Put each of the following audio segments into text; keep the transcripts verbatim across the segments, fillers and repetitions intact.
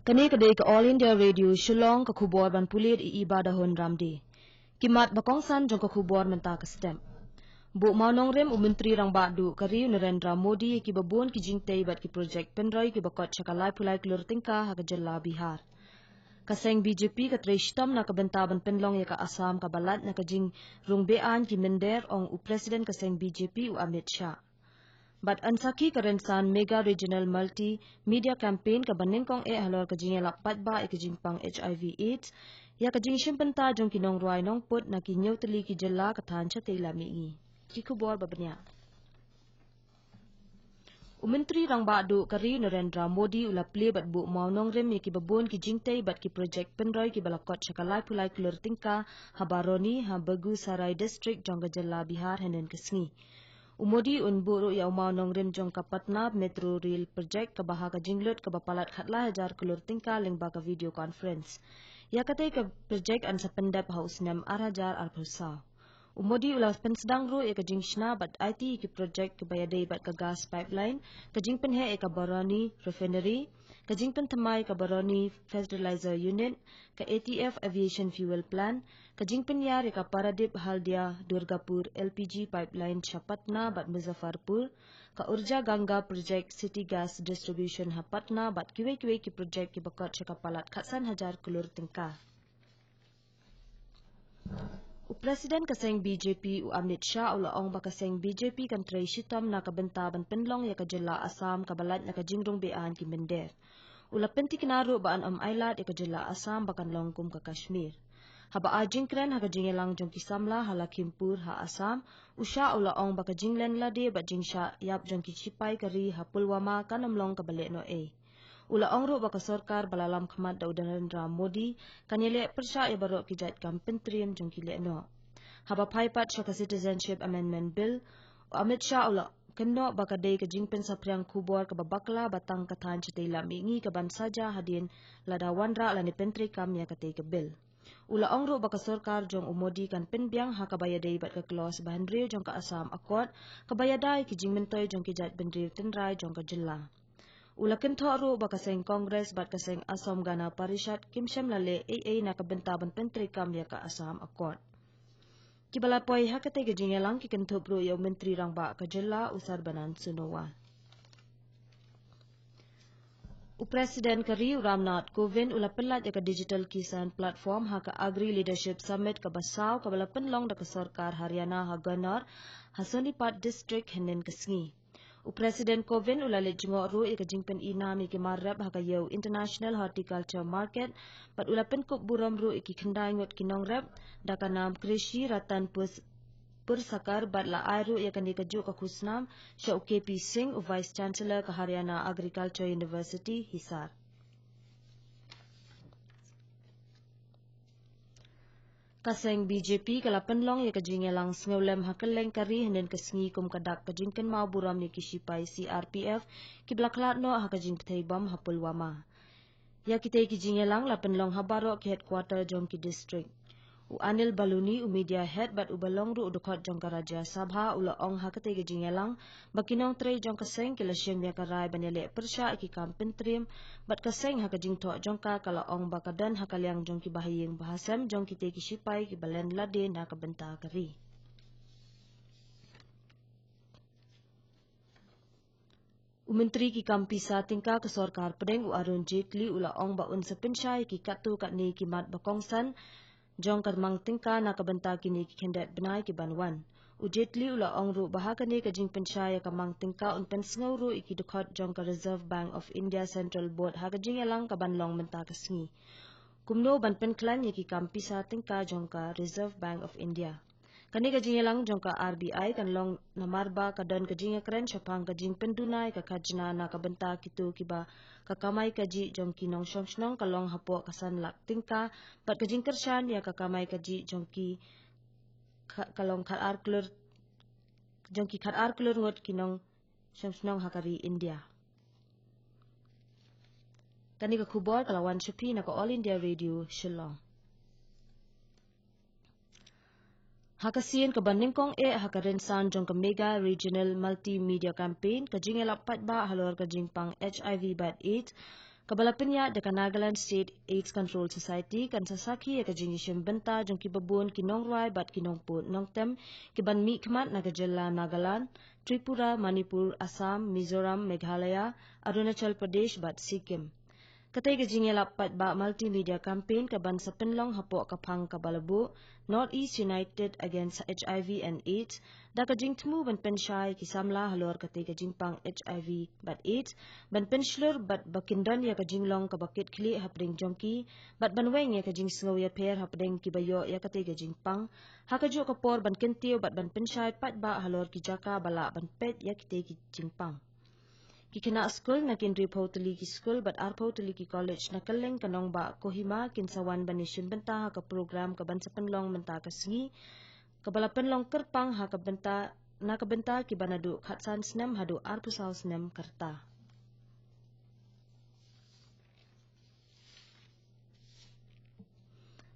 Kane ka dei ka All India Radio Shillong, ka khubor ban pule da i Iba Dahun Ramdi. Ki mat ba kongsan jong ka khubor mynta ka step. Buh mawnongrim u Myntri Rangbah Duh ka ri u Narendra Modi ïa ki babun ki jingtei bad ki projek pynroi ki ba kot sha ka laiphew lai klur tyngka ha ka jylla Bihar. Ka seng B J P ka trei shitom na ka bynta ban pynlong ïa ka Assam ka ba lait na ka jingrung be-aiñ ki mynder, ong u President ka seng B J P u Amit Shah. Bad yn sakhi ka rynsan Mega Regional Multimedia Campaign ka ba nyngkong eh halor ka jingïalap paidbah ïa ka jingpang H I V AIDS, ïa ka jingshim bynta jong ki nongrwai nongput na ki hynñiew tylli ki jylla ka thaiñ shatei lam mihngi. Ki khubor ba bniah. U Myntri Rangbah Duh ka ri Narendra Modi u la plie bad buh mawnongrim ïa ki babun ki jingtei bad ki projek pynroi ki ba la kot sha ka laiphew lai klur tyngka ha Baroni ha Begusarai District jong ka jylla Bihar hynnin ka sngi. U Modi un buh ruh ïa u mawnongrim jong ka Patna Metro Rail Project ka ba ha ka jinglut ka ba palat khatlai hajar klur tyngka lyngba ka video conference. Ïa katei ka projek yn sa pyndep ha u snem ar hajar arphew saw. U Modi u la pynsdang ruh ïa ka jingshna bad aiti ïa ki projek ki ba ïadei bad ka gas pipeline, ka jingpynheh ïa ka Baroni Refinery, ka jingpynthymmai ka Baroni Fertilizer Unit, ka A T F Aviation Fuel Plant, ka jingpynïar ïa ka Paradip Haldia Durgapur L P G pipeline sha Patna bad Muzaffarpur, ka Urja Ganga Project City Gas Distribution ha Patna bad kiwei kiwei ki projek ki ba kot sha ka palat khatsan hajar klur tyngka. U President ka seng B J P u Amit Shah u la ong ba ka seng B J P kan trei shitom na ka bynta ban pynlong ïa ka jylla Assam ka ba lait na ka jingrung be-aiñ ki mynder. U la pyntikna ruh ba yn ym ailad ïa ka jylla Assam ba kan long kum ka Kashmir. Haba ai jingkren ha ka jingïalang jong ki samla ha Lakhimpur ha Assam, u Shah u la ong ba ka jinglen lade bad jingshah ïap jong ki shipai ka ri ha Pulwama kan ym long ka ba lehnoh ei. U la ong ruh ba ka sorkar ba la lam khmat da u Narendra Modi kan ïaleh pyrshah ïa baroh ki jait kam pyntriem jong ki lehnoh. Haba phai pat sha ka Citizenship Amendment Bill, u Amit Shah u la kynnoh ba ka dei ka jingpynsaphriang khubor ka ba bakla ba tang ka thaiñ shatei lam mihngi ka ban saja hadien lada wanrah lane pyntreikam ïa katei ka bill. U la ong ruh ba ka sorkar jong u Modi kan pynbiang ha ka ba ïadei bad ka clause ba hynriew jong ka Assam Accord, ka ba ïada ïa ki jingmyntoi jong ki jait bynriew tynrai jong ka jylla. U la kynthoh ruh ba ka seng Congress bad ka seng Assam Gana Parishad kim shym la leh ei ei na ka bynta ban pyntreikam ïa ka Assam Accord. Ki ba la poi ha katei ka jingïalang ki kynthup ruh ïa u Myntri Rangbah ka jylla u Sarbanan Sonowal. U President ka ri u Ramnath Kovind u la pynlait ïa ka Digital Kisan Platform ha ka Agri Leadership Summit ka ba saw ka ba la pynlong da ka sorkar Haryana ha Ganaur ha Sonipat District hynnin ka sngi. U President Kovind u la leit jngoh ruh ïa ka jingpyni nam ïa ki mar rep ha ka ïew International Horticulture Market bad u la pynkup burom ruh ïa ki khyndai ngut ki nongrep da ka nam Krishi Ratan Pus- Pursakhar bad la ai ruh ïa kane kajuh ka khusnam sha u K P Singh, u Vice Chancellor ka Haryana Agriculture University, Hisar. Ka seng B J P ka la pynlong ïa ka jingïalang sngewlem ha kylleng ka ri hynnin ka sngi kum ka dak ka jingkynmaw burom ïa ki shipai C R P F ki ba la khlad noh ha ka jingpyrthei bom ha Pulwama. Ïa kitei ki jingïalang la pynlong ha baroh ki headquarter jong ki district. U Anil Baluni, u media head bad u ba long ruh u dkhot jong ka Rajya Sabha, u la ong ha katei ka jingïalang ba ki nongtrei jong ka seng ki la shim ïa ka rai ban ïaleh pyrshah ïa ki kam pyntriem, bad ka seng ha ka jingthoh jong ka ka la ong ba ka don ha ka liang jong ki bahaïing bahasem jong kitei ki shipai ki ba len lade na ka bynta ka ri. U Myntri ki kam pisa tyngka ka sorkar pdeng u Arun Jaitley u la ong ba un sa pynshai ki katto katne ki mat ba kongsan jong ka mang tyngka na ka bynta kine ki khyndiat bnai ki ban wan. U Jaitley u la ong ruh ba ha kane ka jingpynshai ïa ka mang tyngka un pynsngew ruh ïa ki dkhot jong ka Reserve Bank of India Central Board ha ka jingïalang ka ban long mynta ka sngi. Kumno ban pynkhlaiñ ïa ki kam pisa tyngka jong ka Reserve Bank of India. Kane ka jingïalang jong ka R B I kan long namar ba ka don ka jingïakren shaphang ka jingpynduna ïa ka khajna na ka bynta kito ki ba ka kamai kajih jong ki nongshong shnong ka long hapoh ka san lak tyngka, bad ka jingkyrshan ïa ka kamai kajih jong ki ka, ka long khat ar klur, jong ki khat ar klur ngut ki nongshong shnong ha ka ri India. Kane ka khubor ka la wan sha phi na ka All India Radio Shillong. Ha ka sien ka ba nyngkong eh ha ka rynsan jong ka Mega Regional Multimedia Campaign, ka jingïalap paidbah halor ka jingpang H I V bad AIDS, Kaba la pynïaid da ka Nagaland State AIDS Control Society kan sa sakhi ïa ka jingïashim bynta jong kiba bun ki nongrwai bad ki nongpud nongtem kiban mihkhmat na ka jylla Nagaland, Tripura, Manipur, Assam, Mizoram, Meghalaya, Arunachal Pradesh bad Sikkim. Katei ka jingïalap paidbah multimedia campaign kaban sa pynlong hapoh ka phang kaba la buh North East United Against HIV and AIDS, da ka jingthmu ban pynshai ki samla halor katei ka jingpang HIV bad AIDS, ban pynshlur bad ba kin don ïa ka jinglong kaba kit khlieh hapdeng jong ki, bad ban weng ïa ka jingsngew ïapher hapdeng kiba ïoh ïa katei ka jingpang, ha kajuh ka por ban kyntiew bad ban pynshai paidbah halor ki jaka ba lah ban peit ïa kitei ki jingpang. Ki khynnah skul na ki hynriewphew tylli ki skul bad arphew tylli ki college na kylleng ka nongbah Kohima kin sa wan ban ïashim bynta ha ka program kaban sa pynlong mynta ka sngi, kaba la pynlong kyrpang ha ka bynta, na ka bynta kiba naduh khatsan snem haduh arphew saw snem ka rta.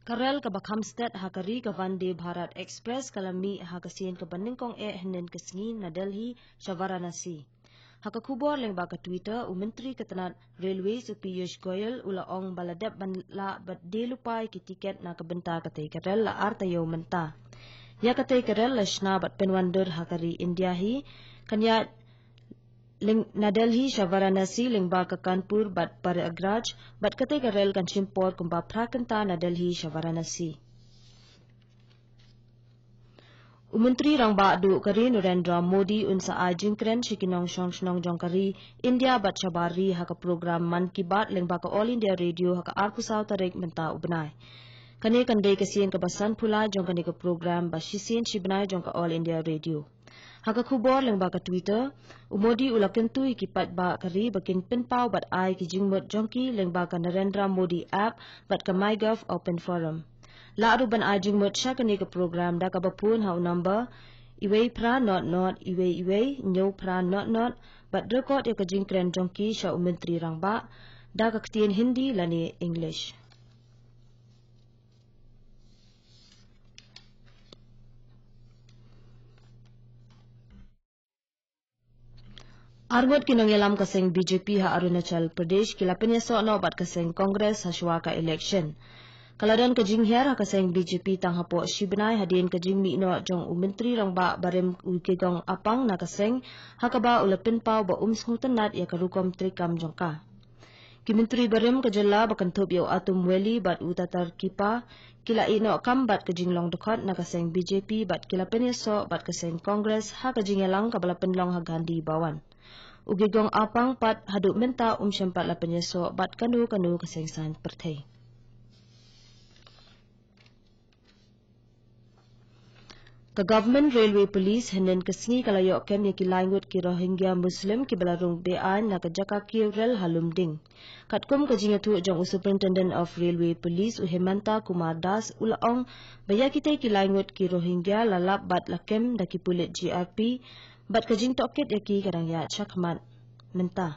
Ka rel kaba kham stet ha ka ri, ka Vande Bharat Express, ka la mih ha ka sien kaba nyngkong eh hynnin ka sngi na Delhi sha Varanasi. Ha ka khubor lyngba ka Twitter, u Myntri ka tnat Railways u Piyush Goyal u la ong ba la dep ban lah ban die lypa ïa ki tiket na ka bynta katei ka rel la ar taïew mynta. Ïa katei ka rel la shna bad pynwandur ha ka ri India hi, kan ïaid lyng-, na Delhi sha Varanasi lyngba ka Kanpur bad Prayagraj, bad katei ka rel kan shim por kumba phra kynta na Delhi sha Varanasi. U Myntri Rangbah Duh ka ri Narendra Modi un sa ai jingkren sha ki nongshong shnong jong ka ri India bad shabar ri ha ka program Mann Ki Baat lyngba ka All India Radio ha ka arphew saw tarik mynta u bnai. Kane kan dei ka sien kaba sanphew lai jong kane ka program ba shisien shi bnai jong ka All India Radio. Ha ka khubor lyngba ka Twitter, u Modi u la kyntu ïa ki paidbah ka ri ba kin pynpaw bad ai ki jingmut jong ki lyngba ka Narendra Modi app bad ka MyGov Open Forum. Lah ruh ban ai jingmut sha kane ka program da kaba phone ha u number iwei phra not not iwei iwei hynñiew phra not not bad record ïa ka jingkren jong ki sha u Myntri Rangbah da ka ktien Hindi lane English. Arngut ki nongïalam ka seng B J P ha Arunachal Pradesh ki la pynïasoh noh bad ka seng Congress ha shuwa ka election. Ka la don ka jinghiar ha ka seng B J P tang hapoh shi bnai hadien ka jingmih noh jong u Myntri Rangbah barim u Ugegong Apang na ka seng, ha kaba u la pynpaw ba um sngewtynnat ïa ka rukom treikam jong ka. Ki myntri barim ka jylla ba kynthup ïa u Atum Wali bad u Tatar Kipa ki la ïeh noh kam bad ka jinglong dkhot na ka seng B J P bad ki la pynïasoh bad ka seng Congress ha ka jingïalang kaba la pynlong ha Gandhi Bhawan. U Ugegong Apang pat haduh mynta um shym pat la pynïasoh bad kano kano ka seng saiñ pyrthei. Ka Government Railway Police hynnin ka sngi ka la ïoh kem ïa ki lai ngut ki Rohingya Muslim kiba la rung beaiñ na ka jaka kiew rel ha Lumding. Katkum ka jingïathuh jong u Superintendent of Railway Police u Hemanta Kumar Das u la ong ba ïa kitei ki lai ngut ki Rohingya la lap bad la kem da ki pulit G R P bad ka jingtohkit ïa ki ka dang ïaid shakhmat mynta.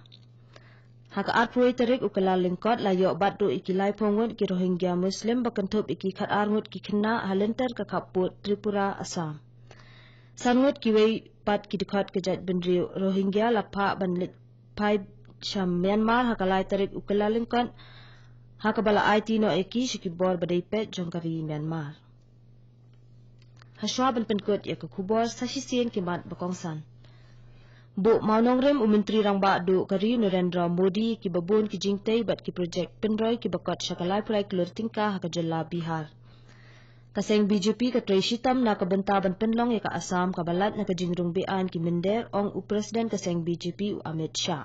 Ha ka arphew tarik u Kyllalyngkot la ïoh bat ruh ïa ki laiphew ngut ki Rohingya Muslim ba kynthup ïa ki khatar ngut ki khynnah ha lynter ka khappud Tripura, Assam. San ngut kiwei pat ki dkhot ka jaitbynriew Rohingya la phah ban leit phai sha Myanmar ha ka lai tarik u Kyllalyngkot, ha kaba la aiti noh ïa ki sha ki bor ba dei peit jong ka ri Myanmar. Ha shuwa ban pynkut ïa ka khubor sa shisien ki mat ba kongsan. Buh mawnongrim u Myntri Rangbah Duh ka ri Narendra Modi ïa kiba bun ki jingtei bad ki projek pynroi kiba kot sha ka laiphew lai klur tyngka ha ka jylla Bihar. Ka seng B J P ka trei shitom na ka bynta ban pynlong ïa ka Assam kaba lait na ka jingrung beaiñ ki mynder, ong u President ka seng B J P u Amit Shah.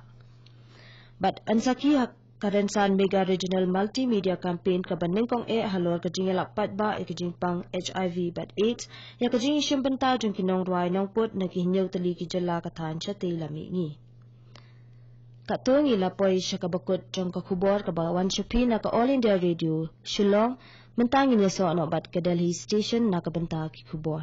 Bad yn sakhi ha ka rynsan Mega Regional Multimedia Campaign kaba nyngkong eh halor ka jingïalap paidbah ïa ka jingpang H I V bad AIDS, ïa ka jingïashim bynta jong ki nongrwai nongpud na ki hynñiew tylli ki jylla ka thaiñ shatei la mihngi. Katto ngi la poi sha kaba kut jong ka khubor kaba wan sha phi na ka All India Radio Shillong. Mynta ngin ïasoh noh bad ka Delhi Station na ka bynta ki khubor.